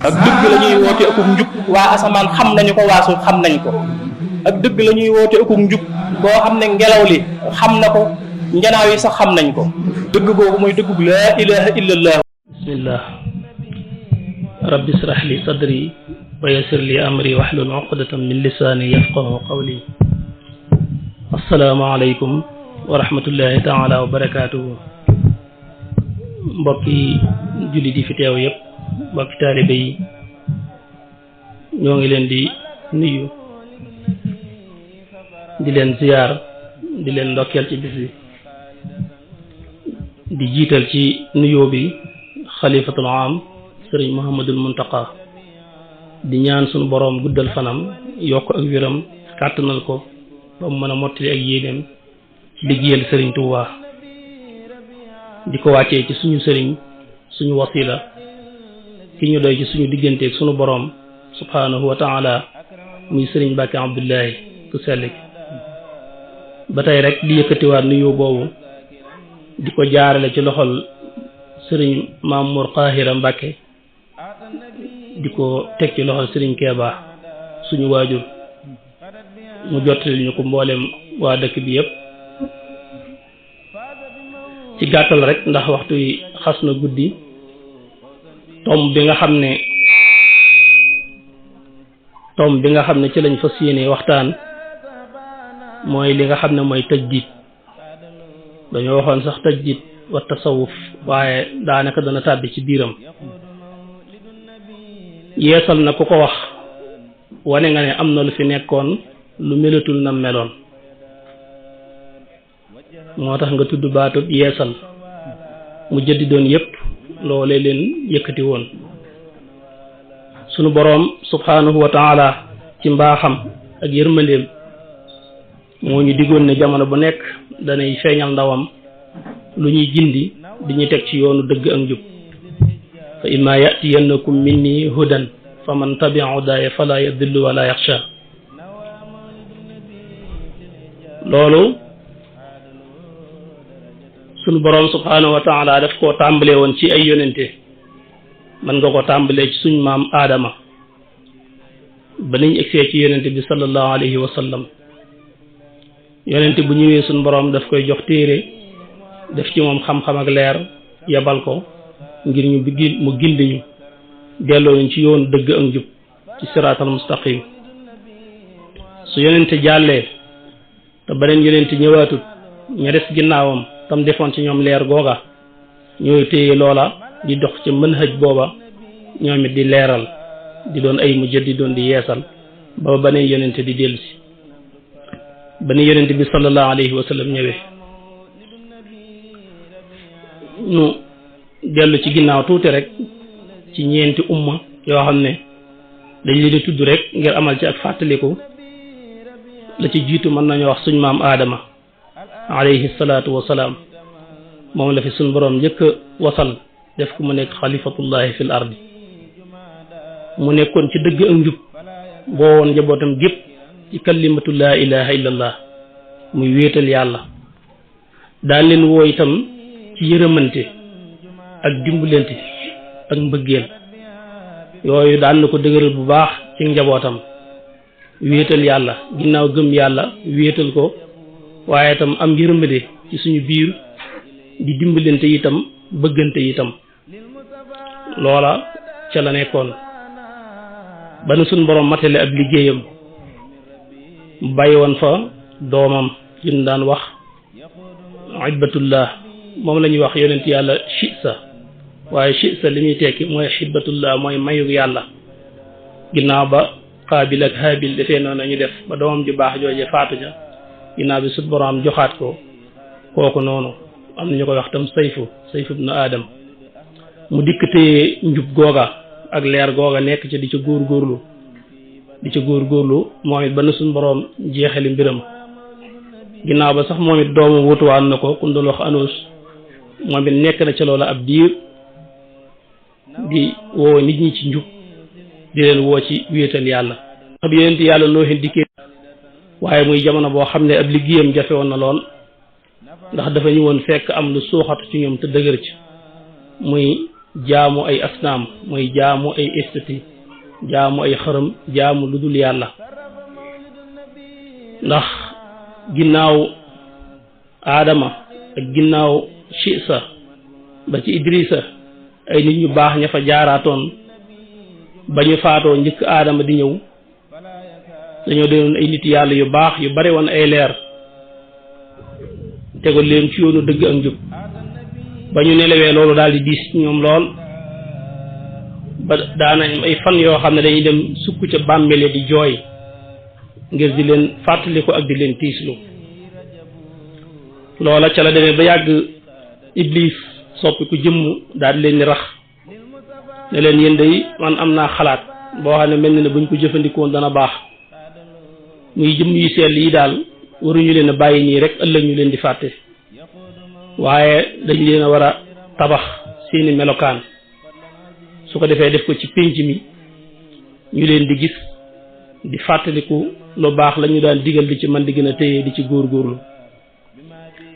ak dëgg la ñuy woote akuk njub waa asamaan xam nañu ko waa suuf xam nañ ko ak dëgg la ñuy woote akuk njub boo xam ne ngelaw li xam na ko njanaaw yi sax xam nañ ko dëgg googu mooy dëggug laa ilaha illallah. bismillah rabbi israh li sadri wa yassir li amri wahlul uqdatan min lisaani yafqahu qawli. assalaamu aleykum wa rahmatullahi taala wa barakaatuhu. mbokki jullit yi fi teew yëpp, mbokki taalibe yi, ñoo ngi leen di nuyu di leen ziyaar di leen ndokkeel ci bis bi, di jiital ci nuyoo bi xalifatul am sëriñ Muhammadul Muntaqa, di ñaan sunu boroom guddal fanam, yokk ak wéram, kàttanal ko ba mu mën a mottali ak yéeneem ci liggéeyal sëriñ Tuubaa, di ko wàccee ci suñu sëriñ, suñu wasila, ki ñu doy ci suñu digganteeg suñu boroom subhaanahu wa taala, muy sëriñ Mbàkke Abdullahi ku sell ki. ba tey rek di yëkkatiwaat nuyoo boobu di ko jaarale ci loxol sëriñ Mamour Qahira Mbàkke, di ko teg ci loxol sëriñ Keeba suñu waajur, mu jottali ñu ko mboolem waa dëkk bi yëpp. ci gàttal rek ndax waxtu yi xas na guddi, tomb bi nga xam ne ci lañ fas yéene waxtaan mooy li nga xam ne mooy tajdiid. dañoo waxoon sax tajdiid wa tasawuf, waaye daanaka dana tàbbi ci biiram. yeesal na ku ko wax wane nga ne am na lu fi nekkoon lu melatul na meloon, moo tax nga tudd baatub yeesal. mu jëddi doon yépp loolee leen yëkkati woon. sunu boroom subhaanahu wa taala ci mbaaxam ak yërmandeem moo ñu diggoon ne jamono bu nekk danay feeñal ndawam lu ñuy gindi di ñu teg ci yoonu dëgg ak njub. fa imma yatiyannakum minni hudan fa man tabia hudaaya fala yadillu wala yaxsha. loolu sunu boroom subhaanahu wa taala daf koo tàmbalee woon ci ay yonente. mën nga ko tàmbalee ci suñ maam aadama ba niñ egsee ci yonente bi sallallahu alayhi wa sallam. yonente bu ñëwee suñ boroom daf koy jox téere, def ci moom xam-xam ak leer, yebal ko ngir mu gindi ñu, delloo ñu ci yoon dëgg ak njub, ci siraatal mustaqim. su yonente jàllee te beneen yonente ñëwaatut, ña des ginnaawam tam defoon ci ñoom leer googa ñooy téye loola di dox ci manhaj booba, ñoom it di leeral, di doon ay mujjaddi doon di yeesal ba beneen yonente di dellusi. beneen yonente bi sallallahu alayhi wa sallam ñëwee, ñu dellu ci ginnaaw tuuti rek ci ñeenti umma yoo xam ne dañ leen di tudd rek ngir amal ci ak fàttaliku. la ci jiitu mën nañu wax suñ maam aadama alayhi salaatu wa salaam. moom la fi suñ boroom njëkk wasal, def ko mu nekk xalifatullahi fil ardi. mu nekkoon ci dëgg ak njub, boo woon njabootam gépp ci kalimatu laa ilaha illallah, muy wéetal yàlla. daan leen woo itam ci yërëmante ak dimbalante ak mbëggeel. yooyu daan na ko dëgëral bu baax ci njabootam. wéetal yàlla, ginnaaw gëm yàlla wéetal ko, waaye itam am yërmande ci suñu biir, di dimbalante itam, bëggante itam. loola ca la nekkoon ba nu suñ boroom matale ab liggéeyam. bàyyi woon fa doomam jun daan wax xibbatullah, moom la ñuy wax yonent yàlla Chisa, waaye Chisa li muy tekki mooy xibbatullah, mooy mayug yàlla. ginnaaw ba Qaabil ak Haabil defee noonu ñu def ba doomam ju baax jooje faatu ja, ginnaaw bi suñ boroom joxaat ko kooku noonu. am na ñu koy wax tam sayfu ibnu Adam. mu dikk téye njub googa ak leer googa, nekk ci di ci góorgóorlu moom it ba na suñ boroom jeexali mbiram. ginnaaw ba sax moom it doomu wutuwaan na ko ku doon wax Anuus, moom it nekk na ci loola ab diir, di woo nit ñi ci njub, di leen woo ci wéetal yàlla. ab yonent yàlla Noohin dikkee, waaye muy jamono boo xam ne ab liggéeyam jafe woon na lool. ndax dafa ñu woon fekk am lu suuxatu ci ñoom te dëgër ci muy jaamu ay asnaam muy jaamu ay estati jaamu ay xërëm jaamu lu dul yàlla ndax ginnaaw aadama ak ginnaaw Siisa ba ci Idrisa ay nit ñu baax ña fa jaaraatoon ba ñu faatoo njëkk aadama di ñëw dañoo doon ay nit yàlla yu baax yu bari woon ay leer tegal leen ci yoonu dëgg ak njub ba ñu nelawee loolu daal di diis ñoom lool ba daana ay fan yoo xam ne dañuy dem sukk ca bàmmele di jooy ngir di leen fàttaliku ak di leen tiislu loola ca la demee ba yàgg Iblis soppiku jëmm daal di leen di rax ne leen yéen day man am naa xalaat boo xam ne mel na ne buñ ko jëfandikoo dana baax muy jëmm yu sell yi daal waruñu leen a bàyyi nii rek ëllëg ñu leen di fàtte waaye dañ leen a war a tabax seeni melokaan su ko defee def ko ci pénc mi ñu leen di gis di fàttaliku lu baax la ñu daan digal di ci man di gën a téye di ci góorgóorlu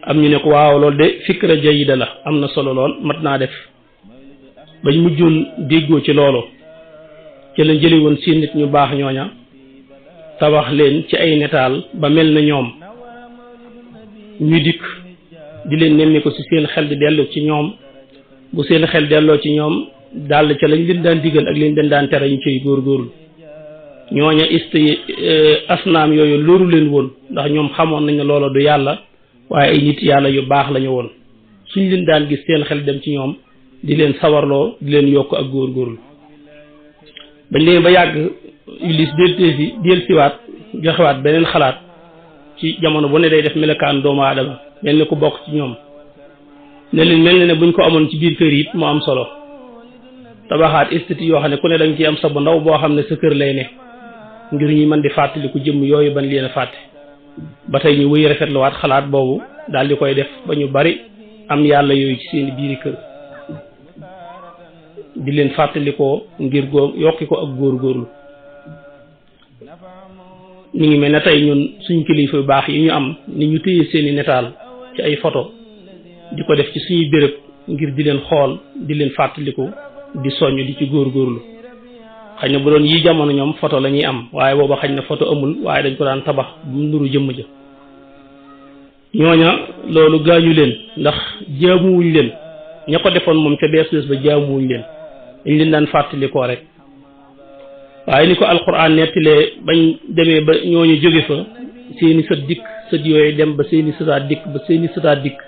am ñu ne ko waaw loolu de fikra jayida la am na solo lool mat naa def bañ mujjoon déggoo ci loolu ci la jëli woon seen nit ñu baax ñooña tabax leen ci ay netaal ba mel na ñoom ñu dikk di leen nemme ko ci seen xel di dellu ci ñoom bu seen xel delloo ci ñoom dal ca lañ leen daan digal ak leen den daan tere ñu ciy góorgóorlu ñooña asnaam yooyu loru leen woon ndax ñoom xamoon nañ ne loola du yàlla waaye ay nit yàlla yu baax lañu woon suñ leen daan gis seen xel dem ci ñoom di leen sawarloo di leen yokk ak góorgóorlu bañ leen ba yàgg Iblis delsiwaat joxewaat beneen xalaat ci jamono bu ne day def melokaan doomu aadama mel ni ku bokk ci ñoom ne leen mel na ne buñ ko amoon ci biir kër yi mu am solo tabaxaat esthétique yoo xam ne ku ne danga ci am sa bu ndaw boo xam ne sa kër lay ne ngir ñi mën di fàttaliku jëmm yooyu ban leen a fàtte ba tey ñu wëy rafetluwaat xalaat boobu daal di koy def ba ñu bari am yàlla yooyu ci seen biiri kër di leen fàttalikoo ngir yokki ko ak góorgóorlu ñu ngi mel ne tey ñun suñ kilifa yu baax yi ñu am ni ñu téye seeni netaal ci ay photo di ko def ci suñuy béréb ngir di leen xool di leen fàttaliku di soññ di ci góorgóorlu xëy na bu doon yi jamono ñoom photo la ñuy am waaye booba xëy na photo amul waaye dañ ko daan tabax bu nuru jëmm ja ñooña loolu gaañu leen ndax jaamuwuñ leen ña ko defoon moom ca bees ba jaamuwuñ leen dañ leen daan fàttalikoo rek waaye ni ko alquran nettilee bañ demee ba ñooñu jóge fa seeni sët dikk sët yooyu dem ba seeni sëtaat dikk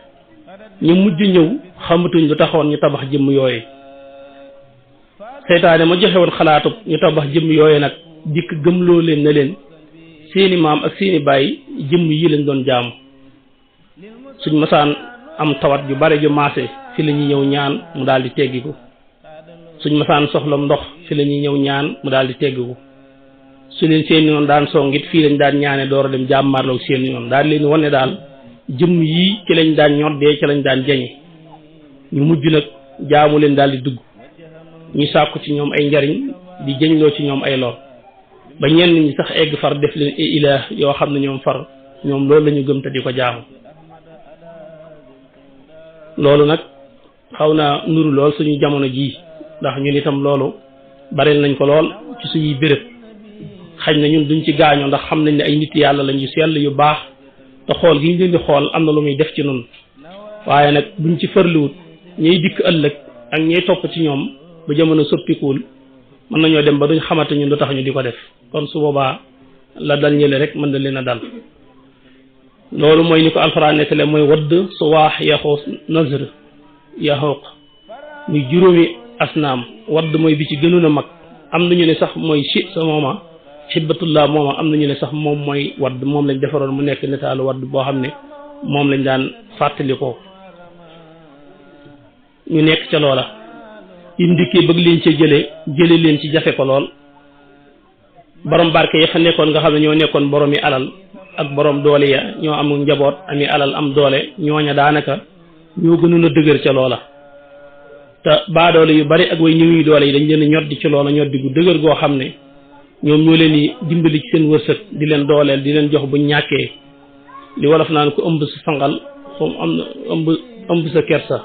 ñu mujj ñëw xamatuñ lu taxoon ñu tabax jëmm yooyu seytaane ma joxe woon xalaatu ñu tabax jëmm yooyu nag dikk gëmloo leen ne leen seeni maam ak seeni baay jëmm yi lañ doon jaamu suñ masaan am tawat ju bare ju maase fi la ñuy ñëw ñaan mu daal di teggi ko suñ masaan soxlam ndox fi la ñuy ñëw ñaan mu daal di teggi ko su leen seen yoon daan songit fii lañ daan ñaane door a dem jàmmarloog seen yoon daal leen wane daal jëmm yii ci lañ daan ñoddee ci lañ daan jañe ñu mujj nag jaamu leen daal di dugg ñu sàkku ci ñoom ay njariñ di jëñloo ci ñoom ay lor ba ñenn ñi sax egg far def leen ay ilaah yoo xam ne ñoom far ñoom loolu la ñu gëm te di ko jaamu loolu nag xaw naa nuru lool suñu jamono jii ndax ñun itam loolu bareel nañ ko lool ci suñuy béréb xañ na ñun duñ ci gaañoo ndax xam nañ ne ay nit yàlla lañ yu sell yu baax te xool gi ñu leen di xool am na lu muy def ci nun waaye nag buñ ci farliwut ñuy dikk ëllëg ak ñuy topp ci ñoom ba jamono soppikuwul mën nañoo dem ba duñ xamante ñun lu tax ñu di ko def kon su boobaa la dal ñële rek mën na leen a dal loolu mooy ni ko alxuraan nettale mooy wadd suwaax yaxuus nazr yaxuuq muy juróomi asnaam wadd mooy bi ci gënoon a mag am nañu ne sax mooy sa mooma xibbatullah mooma am nañu ne sax moom mooy wadd moom lañ defaroon mu nekk netaalu wadd boo xam ne moom lañ daan fàttalikoo ñu nekk ca loola yim dikkee bëgg leen ca jële leen ci jafe ko lool borom barke ya fa nekkoon nga xam ne ñoo nekkoon borom yi alal ak borom doole ya ñoo am njaboot ami alal am doole ñooña daanaka ñoo gënoon a dëgër ca loola te baadoole yu bari ak way niw doole yi dañ leen ñoddi ci loola ñoddi gu dëgër goo xam ne ñoom ñoo leen di dimbali ci seen wërsëg di leen dooleel di leen jox buñ ñàkkee li wolof naan ko ëmb su fangal foofu am na ëmb sa kersa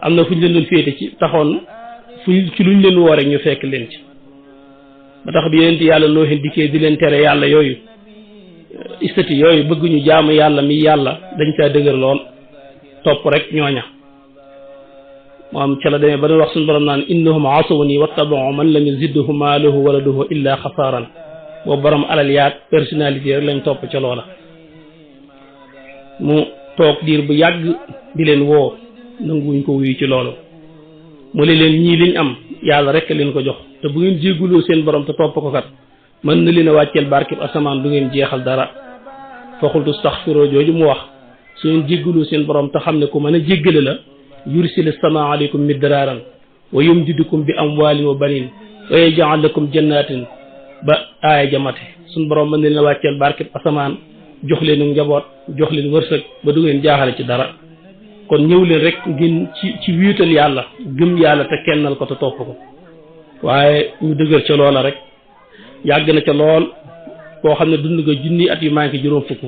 am na fu ñu leen doon féete ci taxoon fu ci luñ leen woo rek ñu fekk leen ci ba tax bi yonent yàlla Noohin dikkee di leen tere yàlla yooyu istati yooyu bëgg ñu jaamu yàlla mi yàlla dañ caa dëgër lool topp rek ñooña moom ca la demee ba doon wax suñu borom naan innahum asawni wattaba'u man lam yazidhu maaluhu waladuhu illa xasaaran boobu borom alal yaag personnalité rek lañ topp ca loola mu toog diir bu yàgg di leen woo nanguwuñ ko wuyu ci loolu mu ne leen ñii liñ am yàlla rek leen ko jox te bu ngeen jégguloo seen borom te topp ko kat mën na leen a wàcceel barkeb asamaan du ngeen jeexal dara fa qultu astaghfiru jooju mu wax su ngeen jégguloo seen borom te xam ne ku mën a jéggale la yursil as-samaa alaykum midraaran wa yumdidukum bi amwaalin wa baniin wa yaj'al lakum jannatin ba aaya jamate suñ borom mën na leen a wàcceel barkeb asamaan jox leen njaboot jox leen wërsëg ba du ngeen jaaxale ci dara kon ñëw leen rek ngeen ci wiital yàlla gëm yàlla te kennal ko te topp ko waaye ñu dëgër ca loola rek yàgg na ca lool koo xam ne dund nga junni at yu manqué juróom fukk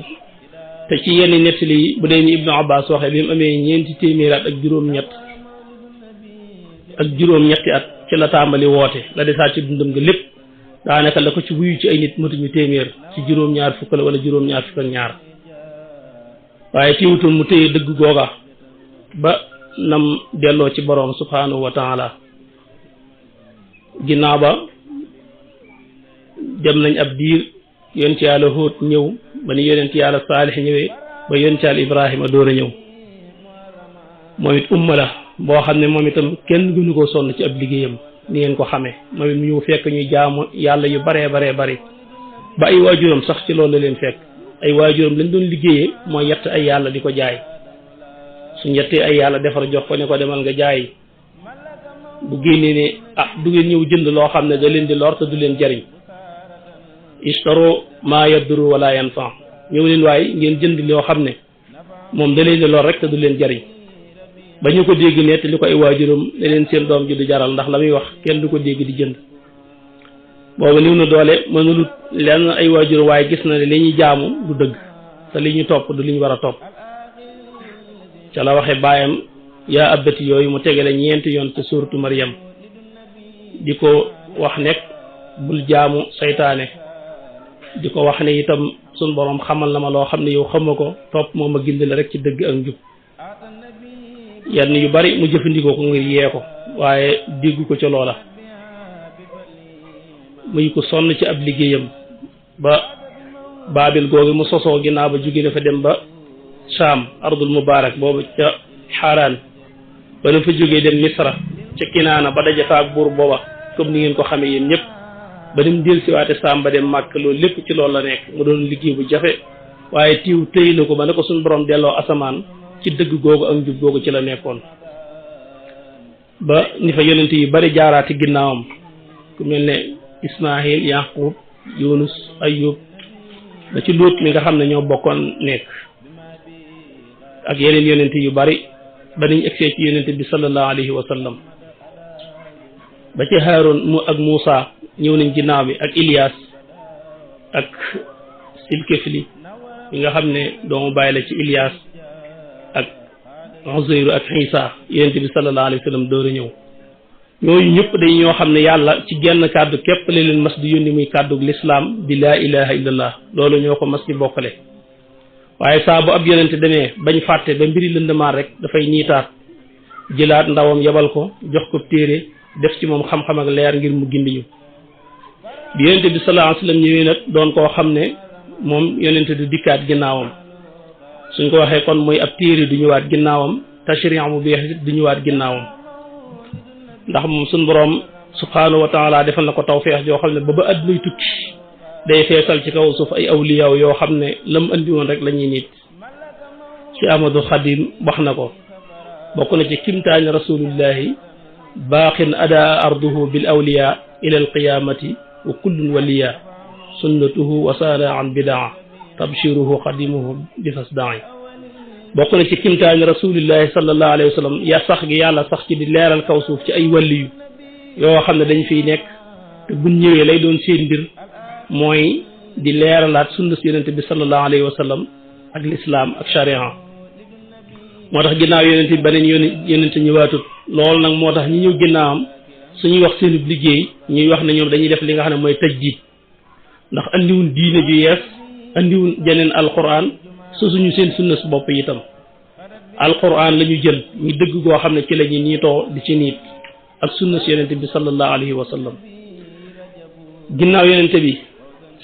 te ci yenn nettali yi bu dee ni Ibnu Abbas waxee bi mu amee ñeenti téeméeri at ak juróom-ñetti at ci la tàmbali woote la desaat ci dundam nga lépp daanaka la ko ci wuyu ci ay nit matuñu téeméer ci juróom-ñaar fukk la wala juróom-ñaar fukk ak ñaar waaye teewutoon mu téye dëgg googa ba nam delloo ci boroom subhanahu wa taala ginnaaw ba dem nañ ab diir yonent yàlla Hóot ñëw ba ni yonent yàlla Saalix ñëwee ba yonent yàlla Ibrahima door a ñëw moom it umma la boo xam ne moom itam kenn gënu ko sonn ci ab liggéeyam ni ngeen ko xamee moom it mu ñëw fekk ñuy jaamu yàlla yu baree bari ba ay waajuram sax ci loolu la leen fekk ay waajuram lañ doon liggéeyee mooy yett ay yàlla di ko jaay suñ yettee ay yàlla defar jox ko ne ko demal nga jaay bu génnee ne du ngeen ñëw jënd loo xam ne da leen di lor te du leen jariñ ishtaro maa yaduru wala yanfa ñëw leen waaye ngeen jënd loo xam ne moom da leen di lor rek te du leen jariñ ba ñu ko dégg ne te li ko ay waajuram ne leen seen doom ji du jaral ndax la muy wax kenn du ko dégg di jënd booba niw na doole mënulut lenn ay waajuram waaye gis na ne li ñuy jaamu du dëgg te li ñu topp du li ñu war a topp ca la waxe baayam yaa abbati yooyu mu tegale ñeenti yoon ci suuratu Maryam di ko wax nekk bul jaamu saytaane di ko wax ne itam sun borom xamal na ma loo xam ne yow xama ko topp moom a gindi la rek ci dëgg ak njub yenn yu bari mu jëfandikoo ko ngir yee ko waaye déggu ko ca loola muy ko sonn ci ab liggéeyam ba baabil googu mu sosoo ginnaaw ba jóge dafa dem ba Saam ardul mubaarak boobu ca Xaaraan ba na fa jógee dem Misra ca Kinaana ba daje fa ak buur booba comme ni ngeen ko xamee yéen ñëpp ba dem del siwaate Saam ba dem Màkk loolu lépp ci loolu la nekk mu doon liggéey bu jafe waaye tiiw tëy na ko ba ne ko suñu borom delloo asamaan ci dëgg googu ak njub googu ci la nekkoon ba ni fa yonent yu bari jaaraati ginnaawam ku mel ne Ismaahil Yaqub Yunus Ayub ba ci Luut mi nga xam ne ñoo bokkoon nekk ak yeneen yonent yu bari ba niñ egsee ci yonent bi sallallahu alayhi wa sallam ba ci Haaroon mu ak Muusa ñëw nañ ginnaaw bi ak Ilias ak Silkifli mi nga xam ne doomu bàyyi la ci Ilias ak Uzayru ak Isa yonent bi sallallahu alayhi wa sallam door a ñëw ñooñu ñëpp dañ ñoo xam ne yàlla ci genn kàddu képp la leen mas di yónni muy kàddu lislaam di laa ilaha illallah loolu ñoo ko mas di bokkale waaye saa bu ab yonent demee bañ fàtte ba mbiri lëndamaat rek dafay niitaat jëlaat ndawam yebal ko jox ko téere def ci moom xam-xam ak leer ngir mu gindi ñu bi yonent bi sallallahu alayhi wa sallam ñëwee nag doon koo xam ne moom yonent du dikkaat ginnaawam suñ ko waxee kon mooy ab téere du ñëwaat ginnaawam tashri'u bu beex du ñëwaat ginnaawam ndax moom suñ boroom subhaanahu wa taala defal na ko tawfeex joo xam ne ba àddunay tukki day feesal ci kaw suuf ay awliyaaw yoo xam ne lam andi woon rek la ñuy nit ci Ahmadu Xadim wax na ko bokk na ci kimtaani rasulillahi baaqin ada arduhu bil awliya ila al qiyamati wa kullun waliya sunnatuhu wa saala an bidaa tabshiruhu xadimuhu bi fasdaai bokk na ci kimtaani rasulillahi sallallahu alayhi wa sallam ya sax gi yàlla sax ci di leeral kaw suuf ci ay wàlliyu yoo xam ne dañ fiy nekk te buñ ñëwee lay doon seen mbir mooy di leeralaat sunna si yonent bi sallallahu alayhi wa sallam ak lislaam ak sharia moo tax ginnaaw yonent bi beneen yonent ñëwaatut loolu nag moo tax ñi ñëw ginnaawam suñuy wax seen liggéey ñuy wax ne ñoom dañuy def li nga xam ne mooy tajdiid ndax andiwun diine ju yees andiwun jeneen alquran suñu seen sunna su bopp itam alquran la ñu jël ñu dëgg goo xam ne ci la ñuy niitoo di ci niit ak sunna si yonente bi sallallahu alayhi wa sallam ginnaaw yonente bi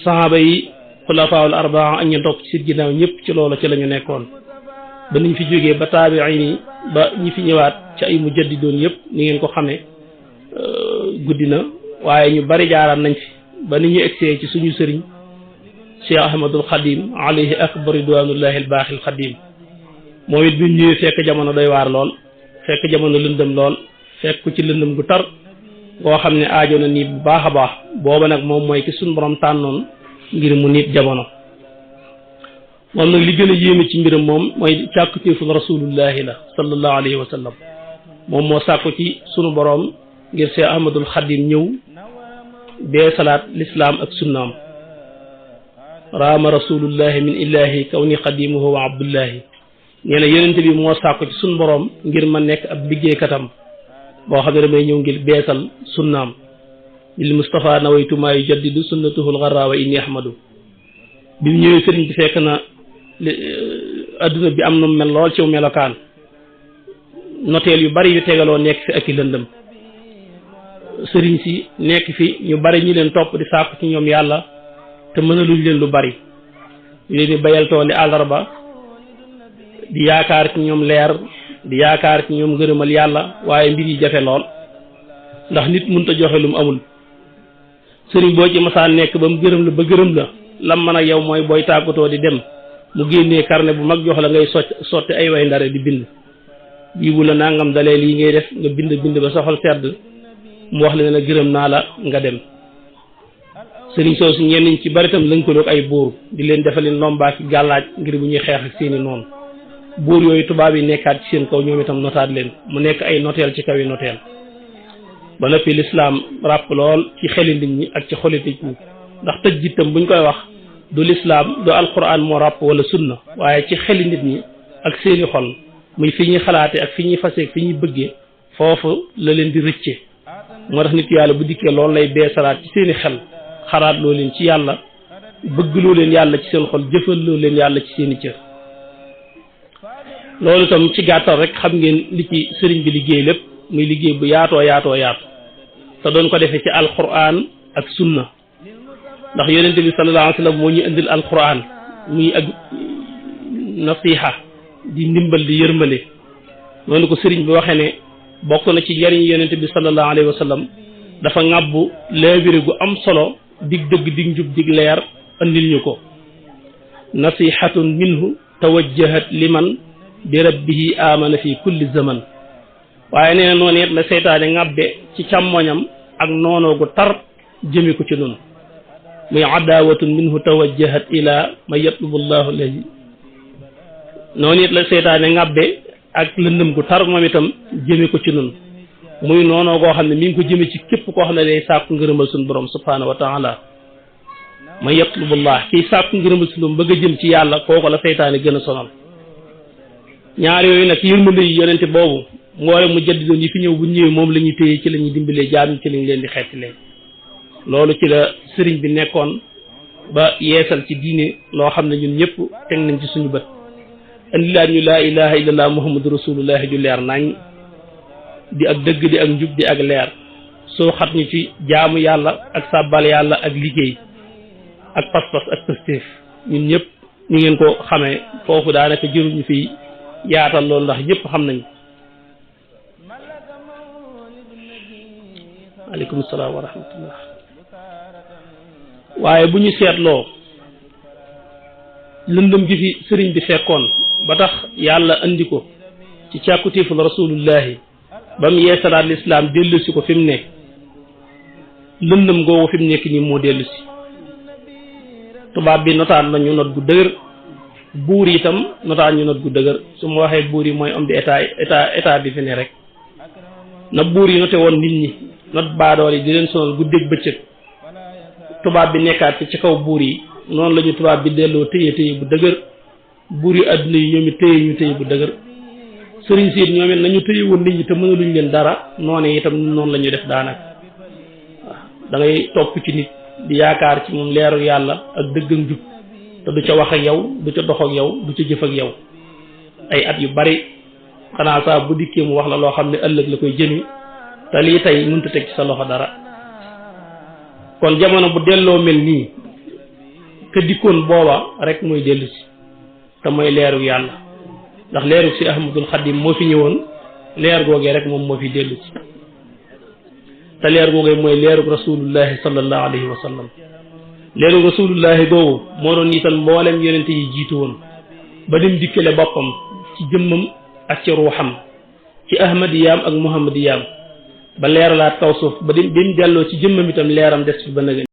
sahaaba yi xulafaawul arbaa ak ñu topp ci ginnaaw ñëpp ci loolu ci la ñu nekkoon ba niñ fi jógee ba taabiin yi ba ñi fi ñëwaat ci ay mujaddidoon yëpp ni ngeen ko xamee guddi na waaye ñu bari jaaraan nañ fi ba ni ñu egsee ci suñu sëriñ Cheikh Ahmadul Xadim alayhi akbar ridwanullahi albaaxil xadim moom it bi mu ñëwee fekk jamono doy waar lool fekk jamono lëndëm lool fekk ci lëndëm gu tar boo xam ne aajo na nii bu baax a baax booba nag moom mooy ki suñ borom tànnoon ngir mu nit jamono moom nag li gën a yéeme ci mbiram moom mooy càkkutéeful rasulullahi la sallallahu alayhi wa sallam moom moo sàkku ci sunu borom ngir Cheikh Ahmadul Xadim ñëw bee salaat lislaam ak sunnaam raama rasulullahi min illahi kawni xadimuhu wa abdullahi nee na yonente bi moo sàkku ci sun borom ngir ma nekk ab liggéeykatam boo xam ne damay ñëw ngir beesal sunnaam lil Mustafa nawaytu maa yujaddidu sunnatuhul gharra wa inni ahmadu bi mu ñëwee sëriñ bi fekk na adduna bi am na mel lool ci melokaan noteel yu bari yu tegaloo nekk fi ak i lëndëm sëriñ si nekk fi ñu bari ñi leen topp di sàkku ci ñoom yàlla te mënaluñ leen lu bari ñu leen di bayal tooli àllarba di yaakaar ci ñoom leer di yaakaar ci ñoom ngërëmal yàlla waaye mbir yi jafe lool ndax nit mënut a joxe lu mu amul sëriñ boo ci masaan nekk ba mu gërëm la ba gërëm la lam mën a yow mooy booy tàggatoo di dem mu génnee carnet bu mag jox la ngay sotti ay way ndare di bind bii bu la nangam dalee lii ngay def nga bind ba soxal sedd mu wax la ne gërëm naa la nga dem sëriñ soosu ñenn ñi ci bari tam lënkaloog ay buur di leen defali ndombaaki gàllaaj ngir bu ñuy xeex ak seeni noonu buur yooyu tubaab yi nekkaat ci seen kaw ñoom itam notaat leen mu nekk ay noteel ci kaw yi noteel ba noppi lislaam ràpp lool ci xeli nit ñi ak ci xoli nit ñi ndax tëj jitam buñ koy wax du lislaam du alquran moo ràpp wala sunna waaye ci xeli nit ñi ak seeni xol muy fi ñuy xalaate ak fi ñuy faseeg fi ñuy bëggee foofu la leen di rëcce moo tax nit yàlla bu dikkee loolu lay beesalaat ci seeni xel xalaat loo leen ci yàlla bëgg loo leen yàlla ci seen xol jëfal loo leen yàlla ci seeni cër loolu itam ci gàttal rek xam ngeen li ci sëriñ bi liggéey lépp muy liggéey bu yaatoo yaatu te doon ko defee ci alquran ak sunna ndax yonente bi sallallahu alayhi wa sallam moo ñu indil alquran muy ak nasiha di ndimbal di yërmale noonu ko sëriñ bi waxee ne bokk na ci njariñ yonente bi sallallahu alayhi wa sallam dafa ŋàbbu leebire gu am solo dig dëgg dig njub dig leer andil ñu ko nasihatun minhu tawajjahat liman bi rabbihi amana fi kulli zaman waaye nee na noonu it la seytaane ŋàbbe ci càmmoñam ak noonoo gu tar jëme ko ci noonu muy adawatun minhu tawajjahat ila ma yatlubu llahu lazi noonu it la seytaane ŋàbbe ak lëndëm gu tar moom itam jëme ko ci noonu muy noonoo koo xam ne mi ngi ko jëme ci képp koo xam ne day sàkku ngërëmal suñu borom subhanahu wa taala ma yatlubullah kiy sàkku ngërëmal suñu borom bëgg a jëm ci yàlla kooku la seytaane gën a sonal ñaar yooyu nag yërmande yi yonente boobu mboole mu jaddidoon yi fi ñëw bu ñëwee moom la ñuy téye ci la ñuy dimbalee jaam ci lañ leen di xeetilee loolu ci la sëriñ bi nekkoon ba yeesal ci diine loo xam ne ñun ñëpp teg nañ ci suñu bët andilaat ñu laa ilaha illallah muhammadu rasulullahi ju leer nañ di ak dëgg di ak njub di ak leer soo xat ñu ci jaamu yàlla ak sàbbal yàlla ak liggéey ak pas-pas ak pastéef ñun ñëpp ñu ngeen ko xamee foofu daanaka jërul ñu fi yaatal loolu ndax ñëpp xam nañ aleykum salaam wa rahmatullah waaye bu ñu seetloo lëndëm gi fi sëriñ bi fekkoon ba tax yàlla andi ko ci càkkutéeful rasulullahi ba mu yeesalaat lislaam dellu si ko fi mu ne lëndëm googu fi mu nekk nii moo dellu si tubaab bi notaan nañu not gu dëgër buur itam notaan ñu not gu dëgër su ma waxee buur yi mooy am di état bi fi ne rek na buur yi note woon nit ñi not baadool yi di leen sonal guddeeg bëccëg tubaab bi nekkaat ci kaw buur yi noonu la ñu tubaab bi delloo téye bu dëgër buur yi àdduna yi ñoom it téye bu dëgër sëriñ siit ñoom it nañu tëye woon nit ñi te mënaluñ leen dara noonu itam noonu la ñu def daanaka waaw da ngay topp ci nit di yaakaar ci moom leeru yàlla ak dëgg ak njub te du ca wax ak yow du ca dox ak yow du ca jëf ak yow ay at yu bari xanaa saa bu dikkee mu wax la loo xam ne ëllëg la koy jëmi te lii tey mënut a teg ci sa loxo dara kon jamono bu delloo mel nii ka dikkoon booba rek mooy dellu si te mooy leeru yàlla ndax leeru si Ahmadul Xadim moo fi ñëwoon leer googee rek moom moo fi dellu si te leer googee mooy leeru rasulullahi sallallahu alayhi wa sallam leeru rasulullahi boobu moo doon itam mboolem yonente yi jiitu woon ba dim dikkale boppam ci jëmmam ak ci ruuxam ci ahmadiyaam ak muhammadiyaam ba leeralaat kaw suuf ba dim delloo ci jëmmam itam leeram des fi ba nëgëni